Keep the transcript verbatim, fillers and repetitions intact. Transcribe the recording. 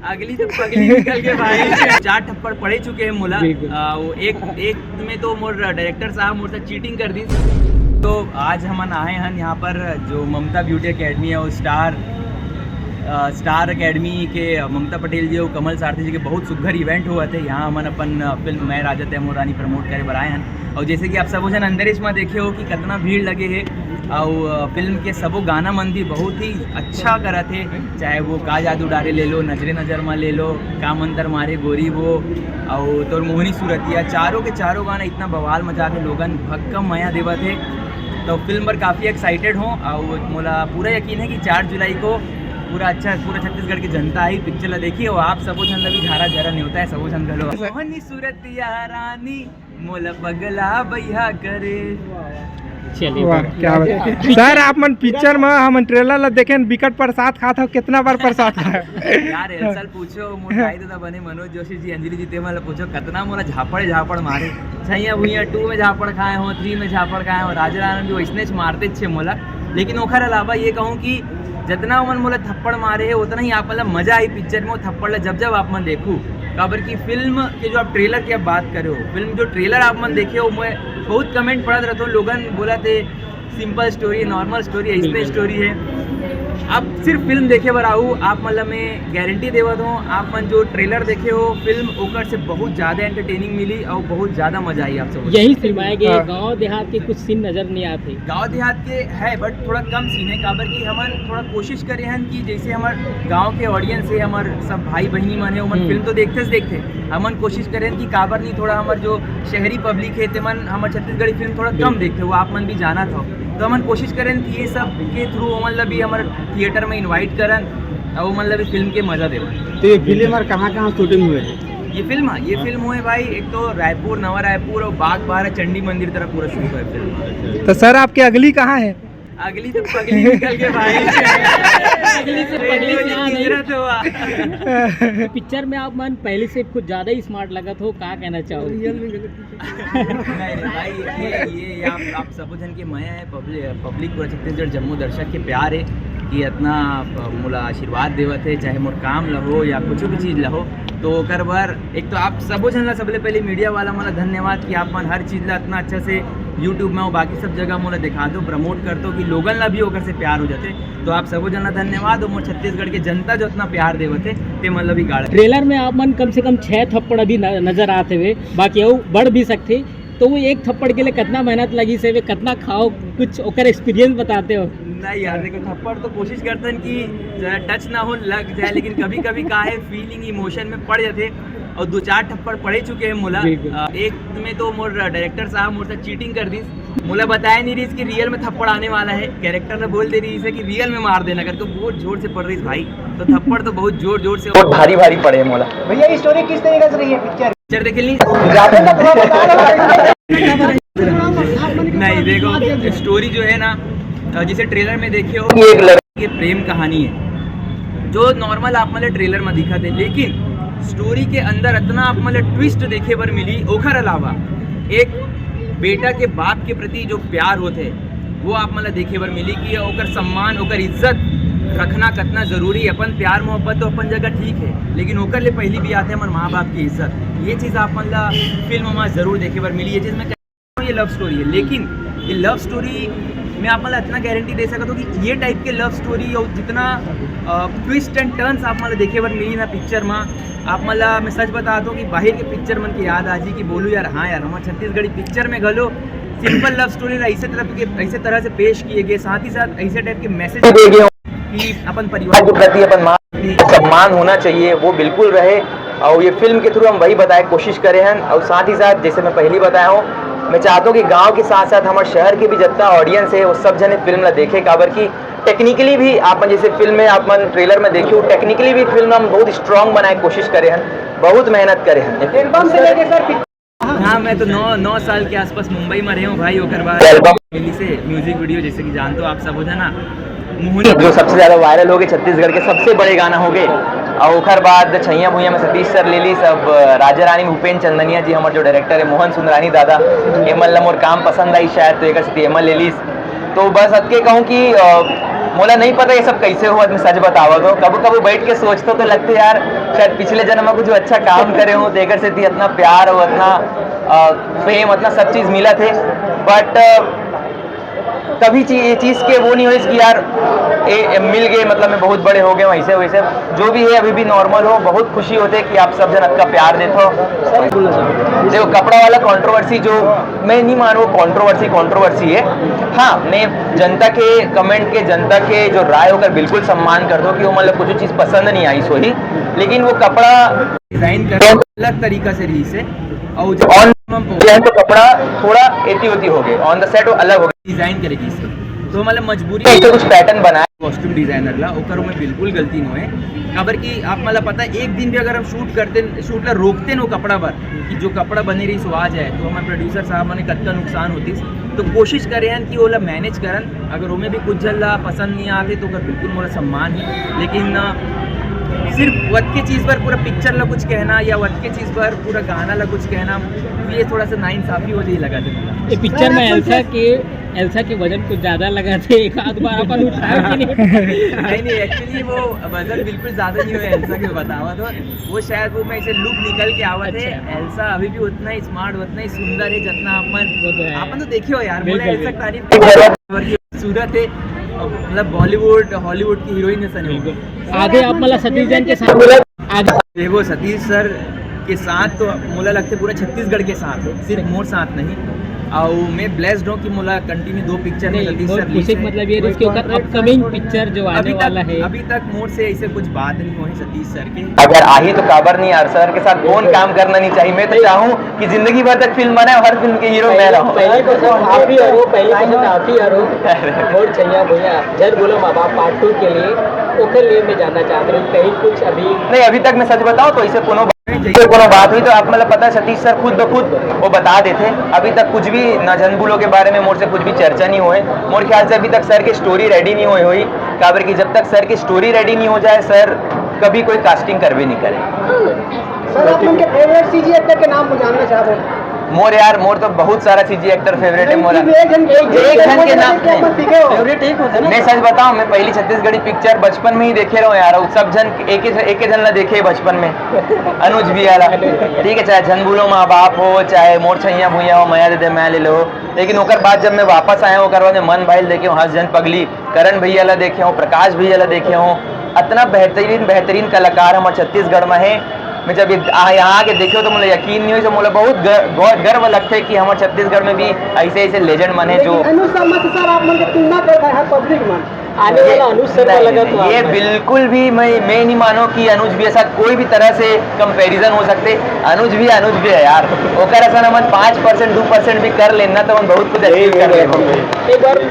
अगली तो पगली निकल के भाई। चार थप्पड़ पड़े चुके हैं मोला। बिल्कुल। आ, वो एक एक में तो मोर डायरेक्टर साहब मोर से चीटिंग कर दी। तो आज हमन आए हैं यहाँ पर, जो ममता ब्यूटी एकेडमी है, वो स्टार अ, स्टार एकेडमी के ममता पटेल जी और कमल सारथी जी के बहुत सुघर इवेंट हुआ थे। यहाँ हमन अपन अ, फिल्म मैं राजा तै मोर रानी प्रमोट करे बर आए हैं। और जैसे कि आप सबो जन अंदर इसमें देखे हो कि कितना भीड़ लगे है, और अ, फिल्म के सबो गाना मन भी बहुत ही अच्छा करत है, चाहे वो का जादू डारे ले लो, नजरे नजर मा ले लो, का मंतर मारे गोरी वो, और तोर मोहनी सूरतिया, चारों के चारों गाना इतना बवाल मचा के लोगन भक्कम मया देवत है। तो फिल्म पर काफ़ी एक्साइटेड हों और मोला पूरा यकीन है कि चार जुलाई को पूरा अच्छा, पूरा छत्तीसगढ़ की जनता ही पिक्चर ला देखी और आप सबो झन ला भी झारा झारा न्योता है, सबो झन घलो। मोहनी सूरतिया रानी, मोला पगला बैहा करे। चलिए, वाह, बहुत क्या बात। सर, आप मन पिक्चर में हमन ट्रेलर ला देखें, बिकट प्रसाद खात हो, कितना बार प्रसाद खाए? यार, एल्सल पूछो, मोर दाई ददा बने मनोज जोशी जी, अंजलि जी, ते मन ला पूछो, कतना मोला झापड़ झापड़ मारे। छैया भुइया टू में झापड़ खाए हो, थ्री में झापड़ खाए हो, राजा रानी भी वैसने च मारते छे मोला। लेकिन ओखर अलावा ये कहूँ कि जितना ओमन मोला थप्पड़ मारे है, उतना ही आप मन ला मजा आई पिक्चर में, वो थप्पड़ ला जब जब आप मन देखू। काबर कि फिल्म के जो आप ट्रेलर की आप बात करे हो, फिल्म जो ट्रेलर आप मन देखे हो, मैं बहुत कमेंट पढ़त रहता हूँ, लोगन बोला थे सिंपल स्टोरी, नॉर्मल स्टोरी, ऐसने बिल्कुल। स्टोरी है। आप सिर्फ फिल्म देखे बर आहू, आप मन ला मैं गारंटी देवत हूँ, आप मन जो ट्रेलर देखे हो फिल्म, ओकर से बहुत ज़्यादा एंटरटेनिंग मिली और बहुत ज़्यादा मजा आई आप सब। यही फिल्म आए कि हाँ। गांव देहात के कुछ सीन नजर नहीं आते। गांव देहात के है, बट थोड़ा कम सीन है, काबर कि हमन थोड़ा कोशिश करे हन कि जैसे हमर गांव के ऑडियंस है, हमर सब भाई बहिनी मन है, ओमन हम्म। फिल्म तो देखते से देखते, हमन कोशिश करे हन कि काबर नहीं थोड़ा हमर जो शहरी पब्लिक है, तेमन हमर छत्तीसगढ़ी फिल्म थोड़ा कम बिल्कुल। देखते, वो आप मन भी जानत हो। तो हमन कोशिश करे हन कि ये सब के थ्रू ओमन ला भी हमर थिएटर में इनवाइट करन और ओमन ला भी फिल्म के मजा देवन। तो ये फिल्म और कहाँ कहाँ शूटिंग हुए है? ये फिल्म, हाँ, ये हाँ। फिल्म हुए भाई, एक तो रायपुर, नवा रायपुर और बागबाहरा चंडी मंदिर तरफ पूरा शूट हुआ है फिल्म। तो सर, आपके अगली कहाँ है? अगली तो पगली निकल के भाई। अगली से पगली से आ रही। तो पिक्चर में आप मन पहले से कुछ ज्यादा ही स्मार्ट लगत हो, का कहना चाहो? रियल में नहीं, नहीं भाई, ये, ये, ये आप, आप सबो झन के मया है, पब्लिक, पब्लिक पूरा छत्तीसगढ़ जम्मो दर्शक के प्यार है कि इतना, अ, मोला आशीर्वाद देवत है, चाहे मोर काम लहो या कुछ भी चीज़ लहो। तो ओकर बर एक तो आप सबो झन ला सबले पहले मीडिया वाला मन ला धन्यवाद कि आप मन हर चीज़ ला इतना अच्छा से YouTube में और बाकी सब जगह मोला दिखा दो, प्रमोट कर दो कि लोगन ला भी ओकर से प्यार हो जाते। तो आप सबो झन ला धन्यवाद और मोर छत्तीसगढ़ के जनता जो इतना प्यार देवत है, ते मन ला भी गाड़ा। ट्रेलर में आप मन कम से कम छह थप्पड़ अभी न-, नजर आते हुए, बाकी अउ बढ़ भी सकथे। तो वो एक थप्पड़ के लिए कितना मेहनत लगी से, वे कितना खाओ, कुछ ओकर एक्सपीरियंस बताते हो? नहीं यार, देखो, थप्पड़ तो कोशिश करते हैं कि जरा टच ना हो, लग जाए, लेकिन कभी कभी का है, फीलिंग, इमोशन में पड़ जाते हैं। और दो चार थप्पड़ पड़े चुके हैं मोला। बिल्कुल। अ, एक में तो मोर डायरेक्टर साहब मोर से चीटिंग कर दी, मोला बताया नहीं रही कि रियल में थप्पड़ आने वाला है, कैरेक्टर ने बोल दे रही है कि रियल में मार देना करके, बहुत जोर से पड़ रही है भाई। तो थप्पड़ तो बहुत जोर जोर से, बहुत भारी भारी पड़े हैं मोला। भैया, ये स्टोरी किस तरीके से रही है पिक्चर? पिक्चर देख ली। जाते तो थोड़ा बता दो। नहीं, देखो, स्टोरी जो है ना, अ, जैसे ट्रेलर में देखे हो, ये एक लड़के की प्रेम कहानी है, जो नॉर्मल आप मन ला ट्रेलर में दिखत है, लेकिन स्टोरी के अंदर इतना आप मन ला ट्विस्ट देखे बर मिली। ओखर अलावा एक बेटा के बाप के प्रति जो प्यार होते, वो आप मन ला देखे बर मिली कि ओकर सम्मान, ओकर इज्जत रखना कितना जरूरी है। अपन प्यार मोहब्बत तो अपन जगह ठीक है, लेकिन ओकर ले पहली भी आते हमर माँ बाप की इज्जत। ये चीज़ आप मन ला फिल्म में जरूर देखे बर मिली। ये चीज़ मैं कह रहा हूँ, ये लव स्टोरी है, लेकिन ये लव स्टोरी मैं आप मन ला इतना गारंटी दे सकता हूँ कि ये टाइप के लव स्टोरी और जितना ट्विस्ट एंड टर्न्स आप मन ला देखे बर मिली ना पिक्चर में, आप मन ला मैं सच बता दूं कि बाहर के पिक्चर मन के याद आ जी कि बोलू यार, हाँ यार, हमारे छत्तीसगढ़ी पिक्चर में घलो सिंपल लव स्टोरी ला ऐसे तरह के, ऐसे तरह से पेश किए गए, साथ ही साथ ऐसे टाइप के मैसेज दिए गए कि अपन परिवार के प्रति, अपन माँ के सम्मान होना चाहिए, वो बिल्कुल रहे। और ये फिल्म के थ्रू हम वही बताए कोशिश करे हैं। और साथ ही साथ, जैसे मैं पहली बताया हूँ, मैं चाहता हूँ कि गांव के साथ साथ हमारे शहर के भी जितना ऑडियंस है, वो सब जने फिल्म ला देखे, काबर की टेक्निकली भी आप मन, जैसे फिल्म में आप मन ट्रेलर में देखे हो, टेक्निकली भी फिल्म हम बहुत स्ट्रॉन्ग बनाए कोशिश करे हैं, बहुत मेहनत करे हैं। एल्बम से लेके सर, हाँ, मैं तो नौ, नौ साल के आसपास मुंबई में रहे हूँ भाई। ओकर बाद एल्बम दिल्ली से म्यूजिक वीडियो, जैसे कि जानते हो आप सब हो, है ना, मोहनी, जो सबसे ज्यादा वायरल हो गए, छत्तीसगढ़ के सबसे बड़े गाना हो गए। और ओकर बाद छैया भुइया में सतीश सर ले ली सब, राजा रानी में भूपेन चंदनिया जी, हमारे जो डायरेक्टर है मोहन सुंदरानी दादा, एमन ला मोर काम पसंद आई शायद, तो एक स्थिति एमन ले ली। तो बस अतके कहूँ कि अ, मोला नहीं पता ये सब कैसे हुआ, मैं सच बतावा तो कबो कबो बैठ के सोचता तो लगते यार, शायद पिछले जन्म में कुछ अच्छा काम करे हो, तेकर से इतना प्यार हो, इतना फेम, इतना सब चीज मिला थे। बट कभी ची, ये चीज़ के वो नहीं होइस कि यार ए, ए, मिल गए, मतलब मैं बहुत बड़े हो गए हूँ, ऐसे वैसे। जो भी है अभी भी नॉर्मल हो, बहुत खुशी होते है कि आप सब जन अतका प्यार देते हो। देखो, कपड़ा वाला कंट्रोवर्सी जो मैं नहीं मानूँ कंट्रोवर्सी कंट्रोवर्सी है। हाँ, मैं जनता के कमेंट के, जनता के जो राय होकर बिल्कुल सम्मान कर दो कि वो मतलब कुछ चीज़ पसंद नहीं आई सोही, लेकिन वो कपड़ा डिजाइन कर अलग तरीका से रही से। और जब ऑन डिजाइन तो कपड़ा थोड़ा एती होती हो गए, ऑन द सेट वो अलग हो गए। डिजाइन करेगी इससे, तो मतलब मजबूरी ऐसे कुछ पैटर्न बनाए। कॉस्ट्यूम डिजाइनर ला ओकर में बिल्कुल गलती नो है। काबर कि आप मतलब पता है, एक दिन भी अगर हम शूट करते, शूट ला रोकते न वो कपड़ा पर कि जो कपड़ा बने रही सो आ जाए, तो हमारे प्रोड्यूसर साहब ने कतका नुकसान होती। तो कोशिश करे हैं कि ओला मैनेज करन, अगर ओमे भी कुछ झन ला पसंद नहीं आते तो ओकर बिल्कुल मोला सम्मान है, लेकिन अ, सिर्फ वत के चीज़ पर पूरा पिक्चर ला कुछ कहना या वत के चीज़ पर पूरा गाना ला कुछ कहना, ये थोड़ा सा नाइंसाफी हो जाए लगा थे मोला। ये पिक्चर में एल्सा के, एल्सा के वजन कुछ ज्यादा लगा थे, एक आध बार अपन उठाए कि नहीं? नहीं नहीं, एक्चुअली वो वजन बिल्कुल ज्यादा नहीं हुआ एल्सा के, बतावा तो वो शायद वो मैं इसे लुक निकल के आवा थे। अच्छा। एल्सा अभी भी उतना ही स्मार्ट, उतना ही सुंदर है जितना अपन वो तो है। अपन तो देखे हो यार, बोले बिल्कुल, एल्सा की तारीफ की जरूरत है। सूरत है, मतलब बॉलीवुड हॉलीवुड की हीरोइन जैसा नहीं होगा। आगे आप मला सतीश जैन के साथ आगे देखो, सतीश सर के साथ तो मोला लगते पूरा छत्तीसगढ़ के साथ है, सिर्फ मोर साथ नहीं। और मैं ब्लेस्ड हूँ कि मोला कंटिन्यू दो पिक्चर में नहीं, सतीश मोर सर पूछे के मतलब ये रही कि ओकर अपकमिंग पिक्चर जो आने अभी तक वाला है। अभी तक मोर से ऐसे कुछ बात नहीं हुई सतीश सर के। अगर आही तो काबर नहीं यार, सर के साथ कौन काम करना नहीं चाहिए। मैं तो चाहूँ कि जिंदगी भर तक फिल्म बनाए, हर फिल्म के हीरो मैं रहूँ। पहली पसंद आप ही हरो, पहली पसंद आप ही हरो। मोर छैया भुइयां, झन भूलो माँ बाप पार्ट टू के लिए, ओकर लिए मैं जानना चाहत हूँ कहीं कुछ अभी। नहीं, अभी तक मैं सच बताऊँ तो इसे कोनो बात, इसे कोनो बात हुई तो आप मतलब पता है सतीश सर खुद ब खुद वो बता देते। अभी तक कुछ भी ना झन भूलो के बारे में मोर से कुछ भी चर्चा नहीं हुए। मोर ख्याल से अभी तक सर की स्टोरी रेडी नहीं हुई हुई, काबर कि जब तक सर की स्टोरी रेडी नहीं हो जाए सर कभी कोई कास्टिंग कर भी नहीं करे। सर, आप मन के फेवरेट सीजी एक्टर के नाम जानना चाहत हूँ। मोर यार, मोर तो बहुत सारा सीजी एक्टर फेवरेट है मोर। एक झन के नाम नहीं। फेवरेट एक होता है ना। मैं सच बताऊं, मैं पहली छत्तीसगढ़ी पिक्चर बचपन में ही देखे रहो यार, और सब झन एक ही एक ही झन ला देखे बचपन में। अनुज भैया ला, ठीक है, चाहे झन भूलो माँ बाप हो, चाहे मोर छैया भुइयां हो, मया दे दे मैं ले लो, लेकिन ओकर बाद जब मैं वापस आया हूँ, ओकर बाद मैं मन भाई देखे हूँ, हंस झन पगली, करण भैया ला देखे हूँ, प्रकाश भैया ला देखे हूँ, इतना बेहतरीन बेहतरीन कलाकार हमर छत्तीसगढ़ में है। मैं जब ये, आ, यहाँ आके देखे तो मोला यकीन नहीं हुई, तो मोला बहुत गर-, बहुत गर्व लगते कि हमर छत्तीसगढ़ में भी ऐसे ऐसे लेजेंड मन है जो लेकिन अनुज शर्मा से सर आप मन के तुलना करता है पब्लिक मन। आने वाला अनुज शर्मा नहीं, लगा नहीं, तो ये आप बिल्कुल भी मैं मैं नहीं मानो कि अनुज भी ऐसा कोई भी तरह से कंपैरिजन हो सकते। अनुज भी अनुज भी है यार, ओकर ऐसा ना मन पाँच परसेंट दो परसेंट भी कर लेना तो हम बहुत कुछ अचीव कर लेना। एक बार